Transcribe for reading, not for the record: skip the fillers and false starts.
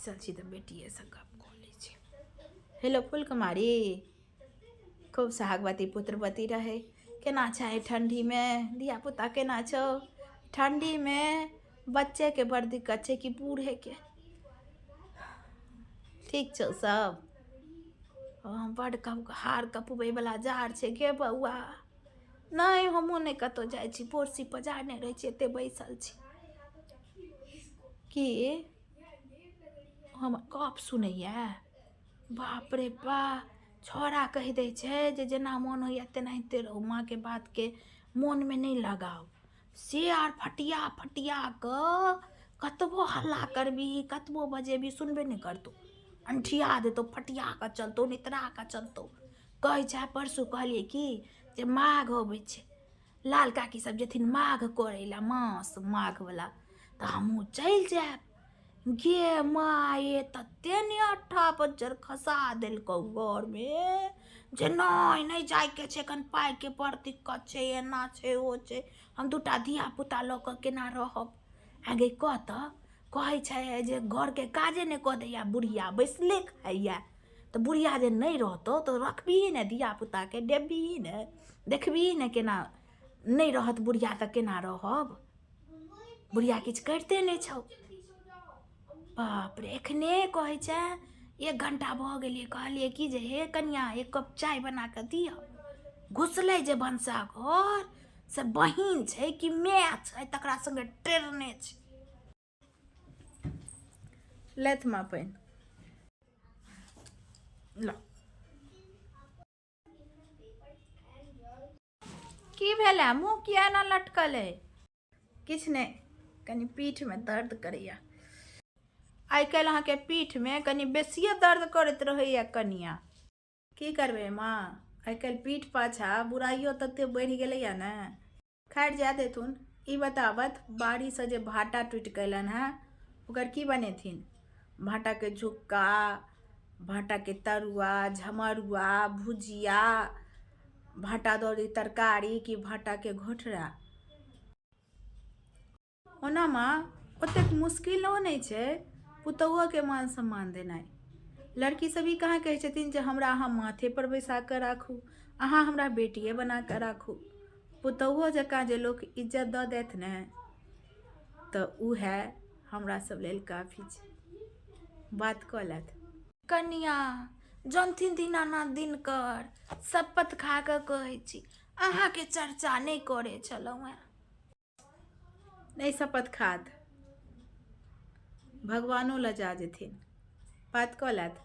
बैसल छी तऽ बेटिएसँ गप कऽ लै छी। हेलो फुलकुमारी, खूब सोहागवती पुत्रवती रहै। केना छै ठण्डीमे? धियापुता केना छौ ठण्डीमे? बच्चेके बड़ दिक्कत छै कि बूढ़ेके? ठीक छौ सब? बड्ड हाड़ कँपबैवला जाड़ छै गे बौआ। नहि, हमहूँ नहि कतहु जाइ छी, बोरसी पजारने रहै छी, एतहि बैसल छी। की हमर गप सुनैए? बाप रे बा, छौड़ा कहि दै छै जे जेना मोन होइए तेनाहिते रहू, माँके बातके मोनमे नहि लगाउ। से आर फटिया फटिया कऽ कतबो हल्ला करबिही, कतबो बजेबही, सुनबे नहि करतौ, अनठिया देतौ, फटिया कऽ चलतौ, नितरा कऽ चलतौ। कहै छै परसू कहलियै कि जे माघ अबै छै, लाल काकी सब जेथिन माघ करै लए, मास माघवला, तऽ हमहूँ चलि जायब। गे माय, तते ने अट्ठा पज्जर खसा देलकौ घरमे जे नहि नहि जाइके छै, एखन पाइके बड़ दिक्कत छै, एना छै ओ छै, हम दूटा धिया पुता लऽ कऽ केना रहब? आ गे कह तऽ, कहै छै जे घरके काजे नहि कऽ दैया बुढ़िया, बैसले खाइया। तऽ बुढ़िया जे नहि रहतौ तऽ रखबिही ने धिया पुताके, डेबबिही ने, देखबिही ने, केना नहि रहत बुढ़िया तऽ केना रहब? बुढ़िया किछु करिते नहि छौ। बाप रे, एखने कहै छै, एक घण्टा भऽ गेलियै, कहलियै कि जे हे कनिआ, एक कप चाय बना कऽ दिअ। घुसलै जे भनसा घर से बहिन छै कि माय छै तकरा सङ्गे टेरने छै। लेथ माँ पानि ल। की भेलै? मुँह किया एना लटकल अइ? किछु नहि, कनि पीठमे दर्द करैया। आइ काल्हि अहाँके पीठमे कनि बेसिए दर्द करैत रहैया कनिया। की करबै माँ, आइ काल्हि पीठ पाछा बुराइयो तते बढ़ि गेलैया ने। खैर जाय देथुन। ई बताबथ, बाड़ीसँ जे भाटा टूटि कऽ अयलनि हेँ ओकर की बनेथिन? भाटाके झुक्का, भाटाके तरुआ, झमरुआ, भुजिया, भाटा दौरी तरकारी कि भाटाके घोटरा? ओना माँ, ओतेक मुश्किलो नहि छै पुतहुओके मान सम्मान देनाइ। लड़की सब ई कहाँ कहै छथिन जे हमरा अहाँ माथेपर बैसा कऽ राखू, अहाँ हमरा बेटिए बना कऽ राखू। पुतहुओ जकाँ जे लोक इज्जत दऽ देत ने तऽ उएह हमरा सब लेल काफी छै। बात कऽ लैथ। कनिया जनथिन दीनानाथ दिनकर, शपथ खा कऽ कहै छी, अहाँके चर्चा नहि करै छलहुँ हेँ। नहि शपथ खात, भगवानो लजा जेथिन। बात कऽ लैथ।